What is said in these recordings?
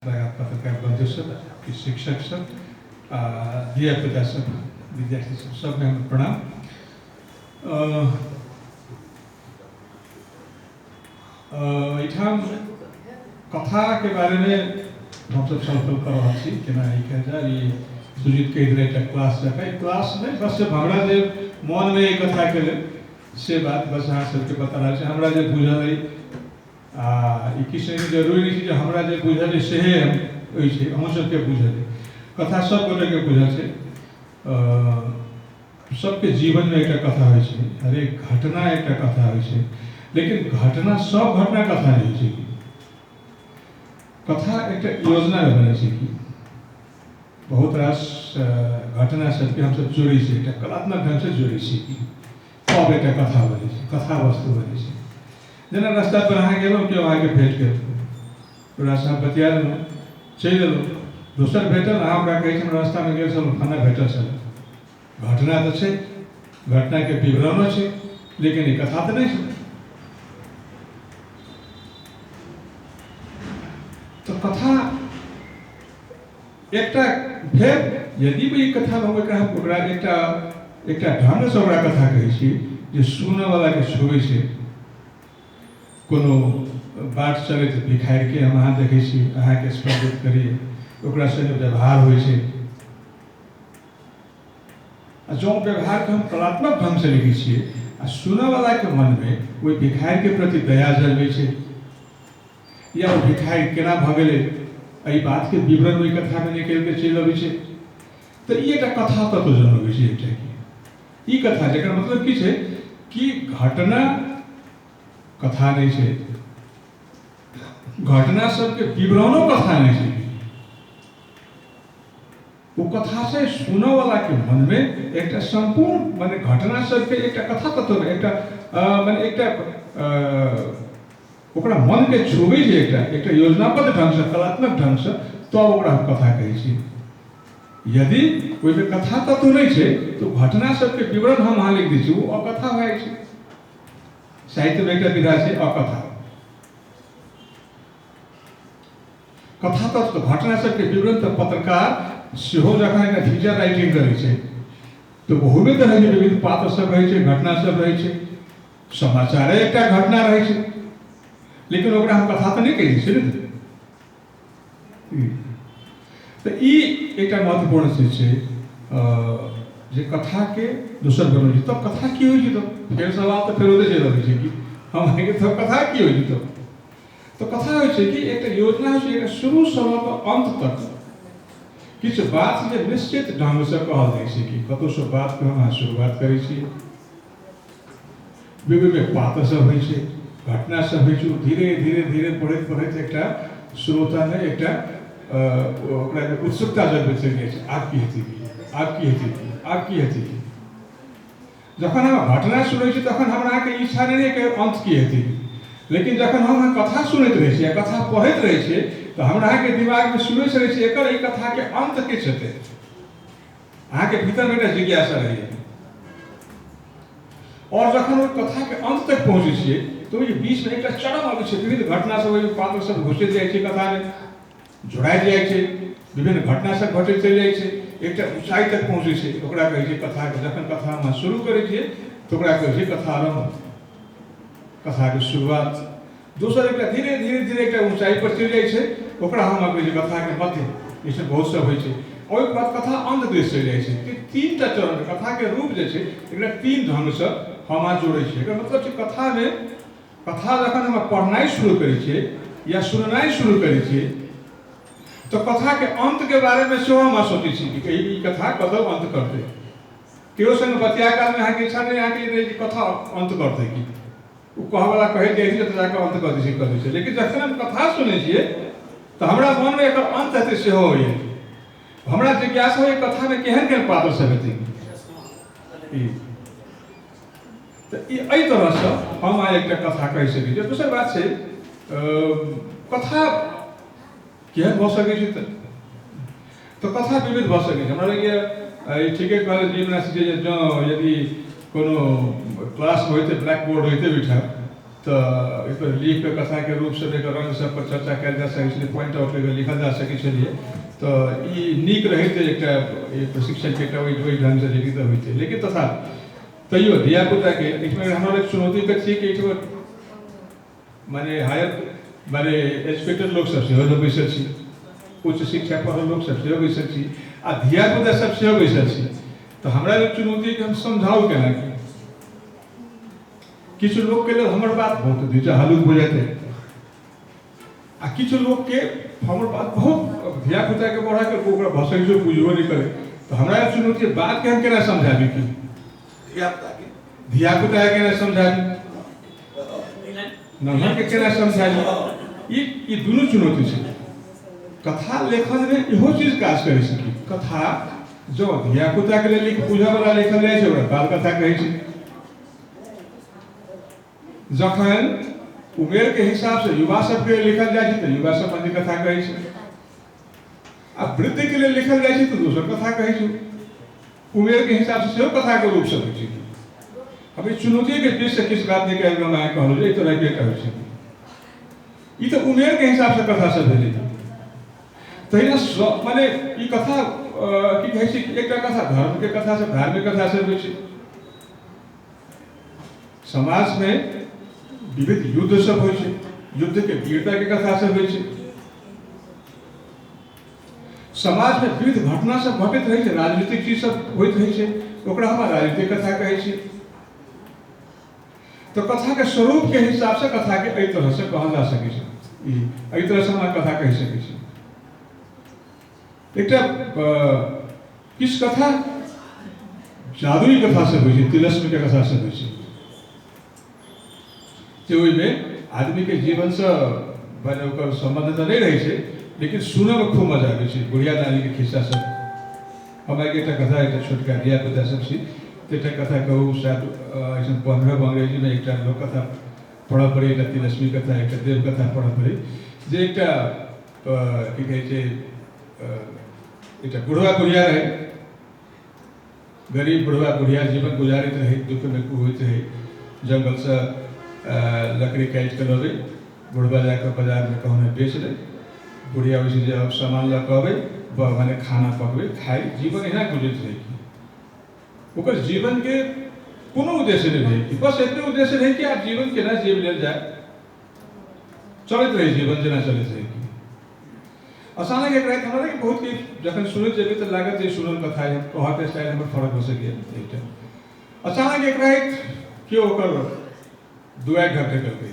पत्रकार बन्धु सब, शिक्षक सब, धियापुता सब, विद्यार्थी सब, सबमे हमर प्रणाम। एहिठाम कथाके बारेमे हमसब छलफल कऽ रहल छी, केना ई कयल जाय। ई सुजीत कहि देने एकटा क्लास जकाँ, ई क्लास नहि, बस हमरा जे मोनमे एहि कथाके लेल से बात बस अहाँ सबके बता रहल छी। हमरा जे बुझल अइ, आ ई किछु नहि, जरूरी नहि छै जे हमरा जे बुझल अइ सेहे होइ छै, अहूँ सबके बुझल अइ। कथा सब गोटेके बुझल छै। सबके जीवनमे एकटा कथा होइ छै, हरेक घटना एकटा कथा होइ छै, लेकिन घटना सब घटना कथा नहि होइ छै। कथा एकटा योजनामे बनै छै कि बहुत रास घटना सबके हमसब जोड़ै छियै, एकटा कलात्मक ढङ्गसँ जोड़ै छियै कि तब एकटा कथा बनै छै, कथा वस्तु बनै छै। जेना रास्ता पर अहाँ गेलहुँ, केओ अहाँके भेट गेल, ओकरासँ अहाँ बतिया लेलहुँ, चलि एलहुँ, दोसर भेटल, अहाँ ओकरा कहै छी हम रास्तामे गेल छलहुँ, फल्लाँ भेटल छलै। घटना तऽ छै, घटनाके विवरणो छै, लेकिन ई कथा तऽ नहि छै। तऽ कथा एकटा भेल, यदि ई कथा हम ओकरा एकटा एकटा ढङ्गसँ ओकरा कथा कहै छी जे सुनऽवलाके छुबै छै। कोनो बाट चलैत भिखारिके हम अहाँ देखै छी, अहाँके स्पर्शित करी, ओकरा सङ्गे व्यवहार होइ छै, आ जँ व्यवहारके हम कलात्मक ढङ्गसँ लिखै छियै आ सुनऽवलाके मनमे ओहि भिखारिके प्रति दया जन्मै छै, या ओ भिखारि केना भऽ गेलै एहि बातके विवरण ओहि कथामे निकलि कऽ चलि अबै छै, तऽ ई एकटा कथा तत्व जन्मबै छै एकटा की ई कथा, जकर मतलब की छै कि घटना कथा नहि छै, घटना सबके विवरणो कथा नहि छै। ओ कथा से सुनऽवलाके मनमे एकटा सम्पूर्ण माने घटना सबके एकटा कथा तत्वमे एकटा माने एकटा ओकरा मनके छुबै छै एकटा एकटा योजनाबद्ध ढङ्गसँ, कलात्मक ढङ्गसँ, तब ओकरा हम कथा कहै छी। यदि ओहिमे कथा तत्व नहि छै तऽ घटना सबके विवरण हम अहाँ लिख दै छी, ओ अकथा भए जाइ छै। साहित्यमे एकटा विधा छै अकथा। कथा तत्व घटना सबके विवरण तऽ पत्रकार सेहो जखन एकटा फीचर राइटिंग करै छै तऽ ओहूमे तऽ रहै छै विविध पात्र सब रहै छै, घटना सब रहै छै, समाचारे एकटा घटना रहै छै, लेकिन ओकरा हम कथा तऽ नहि कहै छियै ने। तऽ ई एकटा महत्वपूर्ण चीज छै जे कथाके दोसर बनबै छै। तब कथा की होइ छै? तब फेर सवाल तऽ फेर ओतहि चलि अबै छै कि हम अहाँके तब कथा की होइ छै? तब तऽ कथा होइ छै कि एकटा योजना होइ छै, एकटा शुरूसँ लऽ कऽ अन्त तक किछु बात जे निश्चित ढङ्गसँ कहल जाइ छै कि कतहुसँ बातके हम अहाँ शुरुआत करै छियै, विभिन्न पात्र सब होइ छै, घटना सब होइ छै, ओ धीरे धीरे धीरे बढ़ैत बढ़ैत एकटा श्रोतामे एकटा ओकरा उत्सुकता जगबैत चलि जाइ छै, आब की हेतै की, आब की हेतै की, आब की हेतै की। जखन हम घटना सुनै छी तखन हमरा अहाँके इच्छा नहि रहै कि अन्त की हेतै, लेकिन जखन हम अहाँ कथा सुनैत रहै छियै, कथा पढ़ैत रहै छियै, तऽ हमरा अहाँके दिमागमे सुनैत रहै छियै एकर एहि कथाके अन्त की हेतै, अहाँके भीतरमे एकटा जिज्ञासा रहैए। और जखन ओहि कथाके अन्त तक पहुँचै छियै तऽ ओहि बीचमे एकटा चरम अबै छै, विविध घटना सब ओहि पात्र सब घुसैत जाइ छै, कथामे जोड़ाइत जाइ छै, विभिन्न घटना सब घटैत चलि जाइ छै, एकटा ऊँचाइ तक पहुँचै छै, ओकरा कहै छै कथाके। जखन कथा हम शुरू करै छियै तऽ ओकरा कहै छै कथा आरम्भ, कथाके शुरुआत। दोसर एकटा धीरे धीरे धीरे एकटा ऊँचाइ पर चलि जाइ छै, ओकरा हम कहै छै कथाके मध्य। ई सब बहुत सब होइ छै। ओहिके बाद कथा अन्त दिस चलि जाइ छै। तीन टा चरण कथाके रूप जे छै एकरा तीन ढङ्गसँ हम अहाँ जोड़ै छियै। एकर मतलब छै कथामे कथा जखन हम पढ़नाइ शुरू करै छियै या सुननाइ शुरू करै छियै तऽ कथाके अन्तके बारेमे सेहो हम सोचै छी कि ई कथा कतऽ अन्त करतै। केओ सङ्गे बतिया कालमे अहाँके इच्छा नहि अहाँके नहि कि कथा अन्त करतै कि ओ कहऽवला कहैत जाइ छै तऽ जाकऽ अन्त कऽ दै छै, कऽ दै छै। लेकिन जखन हम कथा सुनै छियै तऽ हमरा मनमे एकर अन्त हेतै सेहो होइए, हमरा जिज्ञासा होइए कथामे केहन केहन पात्र सब हेतै। ई तऽ ई एहि तरहसँ हम आइ एकटा कथा कहि सकै छी। दोसर बात छै कथा केहन भऽ सकै छै, तऽ कथा विविध भऽ सकै छै। हमरा लगैए ई ठीके कहल जीवन जे जँ यदि कोनो क्लासमे होइतै, ब्लैक बोर्ड होइतै ओहिठाम, तऽ एहिपर लिख कऽ कथाके रूप सब एकर रंग सब पर चर्चा कयल जा सकै छलै, पॉइंट आउट कऽ लिखल जा सकै छलियै। तऽ ई नीक रहैत एकटा ई प्रशिक्षणके एकटा ओहि ओहि ढङ्गसँ लिखित तऽ होइतै, लेकिन तथापि तैयो धियापुताके एहिमे हमरा लग चुनौती तऽ छियै कि एहिठमा माने हायर माने एजुकेटेड लोकसभ सेहो सब बैसल छी, उच्च शिक्षा पढ़ल लोकसभ सेहो बैसल छी आ धियापुता सब सेहो बैसल छी। तऽ हमरा लग चुनौती कि हम समझाउ केना कि किछु लोकके लेल हमर बात बहुत नीचा हलुक भऽ जेतै आ किछु लोकके हमर बात बहुत धियापुताके बढ़ाके ओकरा भसै छै, बुझबो नहि करै। तऽ हमरा चुनौती बातके हम केना समझाबी कि धियापुताके केना समझाबी, नन्हरके केना समझाबी, ई दुनू चुनौती छै। कथा लेखनमे इहो चीज काज करै छै कि कथा जँ धियापुताके लेल लिख बुझयवला लिखल जाइ छै ओकरा बाल कथा कहै छै। जखन उमेरके हिसाबसँ युवा सबके लिखल जाइ छै तऽ युवा सम्बन्धी कथा कहै छै, आ वृद्धके लेल लिखल जाइ छै तऽ दोसर कथा कहै छै। उमेरके हिसाबसँ सेहो कथाके रूप सब होइ छै। अब ई चुनौतीके बीचसँ किछु बात निकालि कऽ हम अहाँके कहलहुँ जे एहि तरहके एकटा होइ छै। ई तऽ उमेरके हिसाबसँ कथा सब भेलै। तहिना माने ई कथा की कहै छै, एकटा कथा धर्मके कथा सब, धार्मिक कथा सब होइ छै। समाजमे विविध युद्ध सब होइ छै, युद्धके वीरताके कथा सब होइ छै। समाजमे विविध घटना सब घटैत रहै छै, राजनीतिक चीज सब होइत रहै छै, ओकरा हम राजनीतिक कथा कहै छी। तऽ कथाके स्वरूपके हिसाबसँ कथाके एहि तरहसँ कहल जा सकै छै, ई एहि तरहसँ हम कथा कहि सकै छी। एकटा किछु कथा जादुई कथा सब होइ छै, तिलस्मके कथा सब होइ छै, जे ओहिमे आदमीके जीवनसँ माने ओकर सम्बन्ध तऽ नहि रहै छै, लेकिन सुनऽमे खूब मजा आबै छै। बुढ़िया नानीके खिस्सा सब, हमरा एकटा कथा, एकटा छोटका धियापुता सब छी तऽ एकटा कथा कहू, शायद अइसन पढ़ब अंग्रेजीमे एकटा लोक कथा पढ़ऽ पड़ै, एकटा तिलस्मी कथा, एकटा देव कथा पढ़ऽ पड़ै, जे एकटा की कहै छै एकटा बुढ़वा बुढ़िया रहै, गरीब बुढ़वा बुढ़िया जीवन गुजारैत रहै, दुःखमे होइत रहै। जंगलसँ लकड़ी काटि कऽ लबै, बुढ़वा जाकऽ बाजारमे कहुना बेच लै, बुढ़िया ओहिसँ जे सामान लऽ कऽ अबै, माने खाना पकबै, खाइ, जीवन एहिना गुजरैत रहै। ओकर जीवनके कोनो उद्देश्य नहि रहै, कि बस एतबे उद्देश्य रहै कि आब जीवन केना जीव लेल जाय, चलैत रहै जीवन जेना चलैत रहै। अचानक एक राति हमरा बहुत कि जखन सुनैत जेबै तऽ लागत जे सुनल कथा है, कहऽके स्टाइल हमर फरक हो सकैए एकटा। अचानक एक राति केओ ओकर दुआरि ढकढकेलकै,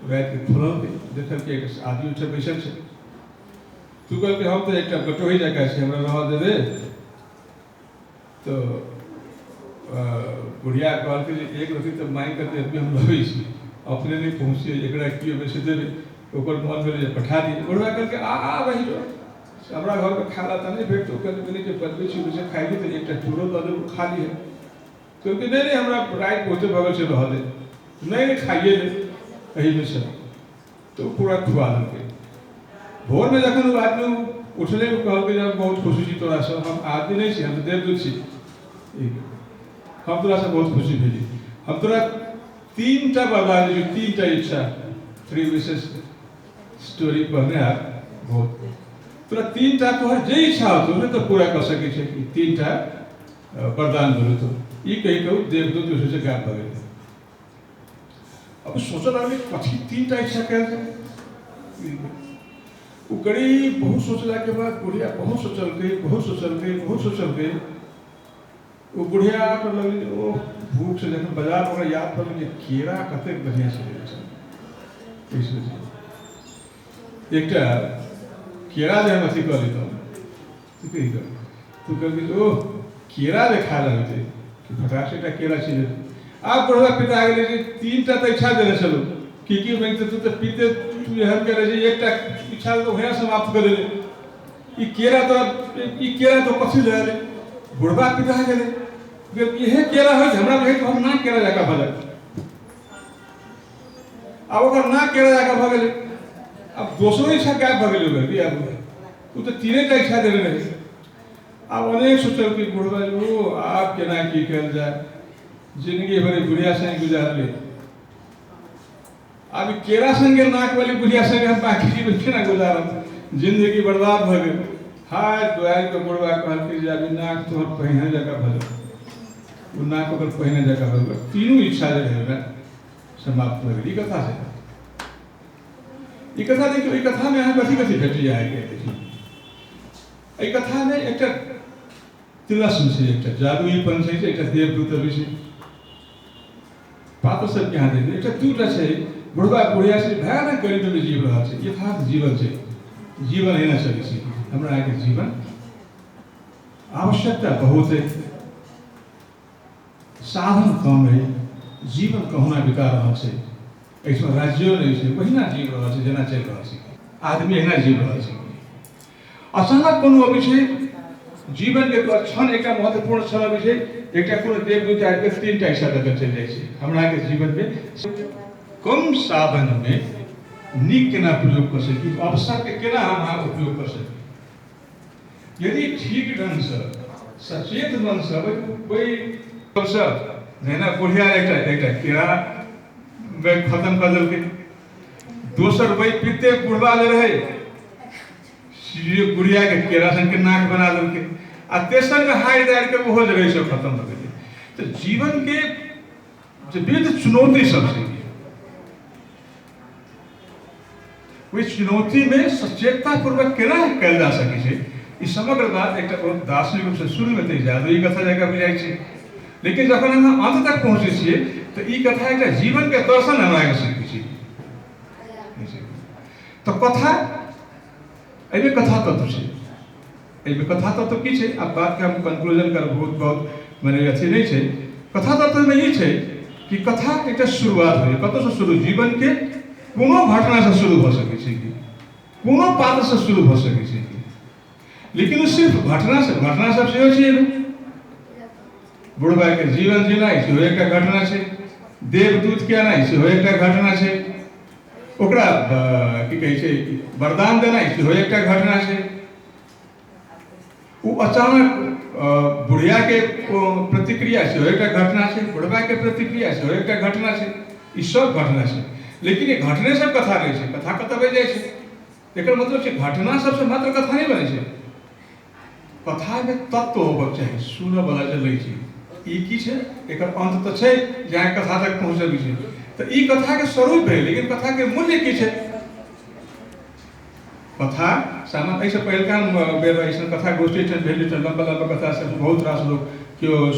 रातिके खोललकै, देखलकै एक आदमी उठे बैसल छै। तू कहलकै हम तऽ एकटा बटोही जकाँ छी, हमरा रहऽ देबै? तऽ बुढ़िया कहलकै जे एक रत्ती तऽ माँगि कऽ तऽ एतबे हम लबै छी, अपने नहि पहुँचियै, एकरा की ओहिमे देबै। ओकर मन भेलै जे पठा दियै। बुढ़वा कहलकै आ आ रहि जो, हमरा घरमे खाना तऽ नहि भेटतौ, कनि मनि जे बनबै छी ओहिसँ खाइ तऽ एकटा चूड़ो दऽ देबौ, खा लिहे। कहलकै नहि नहि, हमरा राति बहुते भऽ गेल छै, रहऽ दे। नहि नहि, खाइए ले एहिमे से। तऽ ओ पूरा खुआ देलकै। भोरमे जखन ओ आदमी उठलै, ओ कहलकै जे हम बहुत खुशी छी तोरासँ, हम आदमी नहि छी, हम तऽ देवदूत छी, हम तोरासँ बहुत खुशी भेली, हम तोरा 3टा वरदान दै छी, 3टा इच्छा, 3 विशेष स्टोरी पढ़ने आब बहुत, तोरा 3टा तोहर जे इच्छा होतौ ने तऽ पूरा कऽ सकै छै, ई 3टा वरदान भेलौ। तो ई कहि कऽ ओ देवदूत जे छै से गायब भऽ गेलै। अब सोचऽ लागलै कथी 3टा इच्छा कयल जाय। ओ गरीब बहुत सोचलाके बाद बुढ़िया बहुत सोचलकै, बहुत सोचलकै, बहुत सोचलकै। ओ बुढ़िया पर लगलै जे ओ भूख से जखन बाजार ओकरा याद पड़लै जे केरा कतेक बढ़िआँ छलै, एकटा केरा जे हम अथी कऽ लेतहुँ तू कहलकै ओह केरा जे खा लगतै कि फटाक से एकटा केरा छीन लेतै। आब बुढ़वा पिता गेलै जे 3टा तऽ इच्छा देने छलहुँ, की की माँगिते तू तऽ पीते, तू एहन करै जे एकटा इच्छा तऽ वएह समाप्त कऽ देले, ई केरा तऽ ई केरा तऽ कथी लए एलै। बुढ़वा पिता गेलै इहे केरा होइ हमरा बुझै हम ना केरा जकाँ भऽ जायत। आब ओकर ना केरा जकाँ भऽ गेलै, आब दोसरो इच्छा गायब भऽ गेलै ओकर। आब ओ तऽ 3टा इच्छा देने रहै। आब अनेक सोचलकै बुढ़वा जे ओ आब केना की कयल जाय, जिंदगी भरि बुढ़िया संग गुजारली, आब ई केरा संगे नाक वाली बुढ़िया संगे हम बाकी जीवन केना गुजारब, जिंदगी बर्बाद भऽ गेल। हाय दुआरि के बुढ़वा कहलकै जे आब ई नाक तोहर पहिने जकाँ भऽ जेतौ। ओ नाक ओकर पहिने जकाँ भऽ गेल। तीनू इच्छा जे रहै ओकरा समाप्त भऽ गेल। ई कथा छै, ई कथा देखियौ। ई कथामे अहाँ कथी कथी भेटैए अहाँके? देखियौ, एहि कथामे एकटा तिलस्म छै, एकटा जादुईपन छै, एकटा देवदूत अबै छै, पात्र सबके अहाँ देखबै। एकटा दूटा छै, बुढ़बा बुढ़िया छै, भयानक गरीबीमे जीव रहल छै। यथार्थ जीवन छै, जीवन एना चलै छै। हमरा अहाँके जीवन आवश्यकता बहुत है, साधन कम है, जीवन कहुना बिता रहल छै। एहिठाम राज्यो नहि छै, ओहिना जीव रहल छै जेना चलि रहल छै आदमी, एहिना जीव रहल छै। अचानक कोनो अबै छै जीवनके क्षण, एकटा महत्वपूर्ण क्षण अबै छै, एकटा कोनो देवदूत आबि कऽ तीन टा इच्छा दऽ कऽ चलि जाइ छै। हमरा के जीवनमे कम साधनमे नीक केना प्रयोग कऽ सकी, अवसरके केना हम अहाँ उपयोग कऽ सकी, यदि ठीक ढङ्गसँ सचेत मनसँ ओहि जहिना बुढ़िया एकटा एकटा केरा बैग खतम कऽ देलकै, दोसर वही पिते बुढ़वा जे रहै बुढ़िया के केरा सन के नाक बना देलकै, आ तेसर मे हारि दारि के ओहो जे रहै से खतम भऽ गेलै। तऽ जीवन के जे विविध चुनौती सब छै, ओहि चुनौती मे सचेतता पूर्वक केना कयल जा सकै छै, ई समग्र बात एकटा बहुत दार्शनिक रूप से शुरू मे तऽ जादुई कथा जकाँ बुझाइ छै, लेकिन जखन हम अंत तक पहुँचै छियै तऽ ई कथा एकटा जीवन के दर्शन हमरा के सिखबै छै। तऽ कथा एहिमे कथा तत्व छै। एहिमे कथा तत्व की छै? आब बातके हम कंक्लूजन करब, बहुत बहुत मने अथी नहि छै। कथा तत्वमे ई छै कि कथा एकटा शुरुआत होइए, कतऽसँ शुरू? जीवनके कोनो घटनासँ शुरू भऽ सकै छै कि कोनो पात्रसँ शुरू भऽ सकै छै कि, लेकिन ओ सिर्फ घटनासँ, घटना सब सेहो छै एहिमे। बुढ़बाके जीवन जीनाइ सेहो एकटा घटना छै, देवदूतके एनाइ सेहो एकटा घटना छै, ओकरा की कहै छै वरदान देनाइ सेहो एकटा घटना छै, ओ अचानक बुढ़ियाके प्रतिक्रिया सेहो एकटा घटना छै, बुढ़बाके प्रतिक्रिया सेहो एकटा घटना छै। ई सब घटना छै, लेकिन ई घटने सब कथा नहि छै। कथा कतऽ बनि जाइ छै? एकर मतलब छै घटना सबसँ मात्र कथा नहि बनै छै, कथामे तत्व होबक चाही, सुनऽ वला जे लै छै। ई की छै? एकर अंत तऽ छै जे अहाँ कथा तक पहुँचबी छै, तऽ ई कथाके स्वरूप भेल, लेकिन कथाके मूल्य की छै? कथा सामान्य एहिसँ पहिलका बेर अइसन कथा गोष्ठी भेल, लम्बा लम्बा कथा सब बहुत रास लोक केओ